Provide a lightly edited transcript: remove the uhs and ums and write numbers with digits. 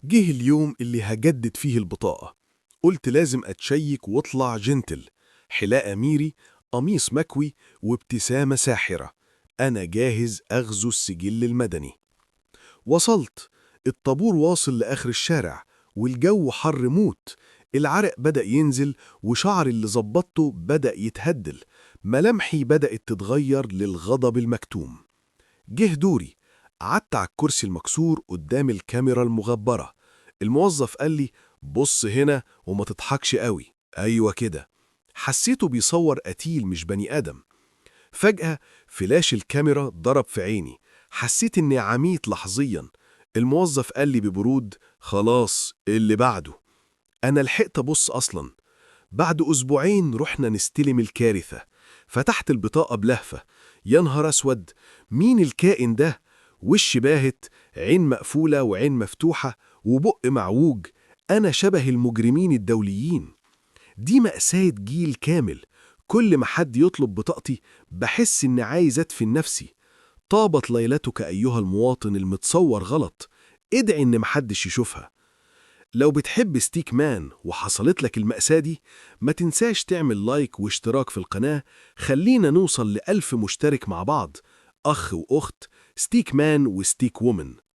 جه اليوم اللي هجدد فيه البطاقة. قلت لازم أتشيك واطلع gentle، حلاقة ميري، قميص مكوي، وابتسامة ساحرة. أنا جاهز أغزو السجل المدني. وصلت، الطابور واصل لآخر الشارع، والجو حر موت. العرق بدأ ينزل، وشعري اللي ظبطته بدأ يتهدل. ملامحي بدأت تتغير للغضب المكتوم. جه دوري، قعدت على الكرسي المكسور قدام الكاميرا المغبرة. الموظف قال لي: "بص هنا وما تضحكش قوي، أيوة كده". حسيته بيصور قتيل مش بني آدم. فجأة فلاش الكاميرا ضرب في عيني، حسيت إني عميت لحظيا. الموظف قال لي ببرود: "خلاص، اللي بعده". أنا لحقت أبص أصلا؟ بعد أسبوعين رحنا نستلم الكارثة. فتحت البطاقة بلهفة. يا نهار أسود، مين الكائن ده؟ وش باهت، عين مقفولة وعين مفتوحة، وبق معوج. أنا شبه المجرمين الدوليين. دي مأساة جيل كامل. كل ما حد يطلب بطاقتي بحس إني عايز أدفن نفسي. طابت ليلتك أيها المواطن المتصور غلط، ادعي إن محدش يشوفها. لو بتحب stick man وحصلت لك المأساة دي، ما تنساش تعمل like واشتراك في القناة. خلينا نوصل ل1000 مشترك مع بعض، أخ وأخت، stick man و stick woman.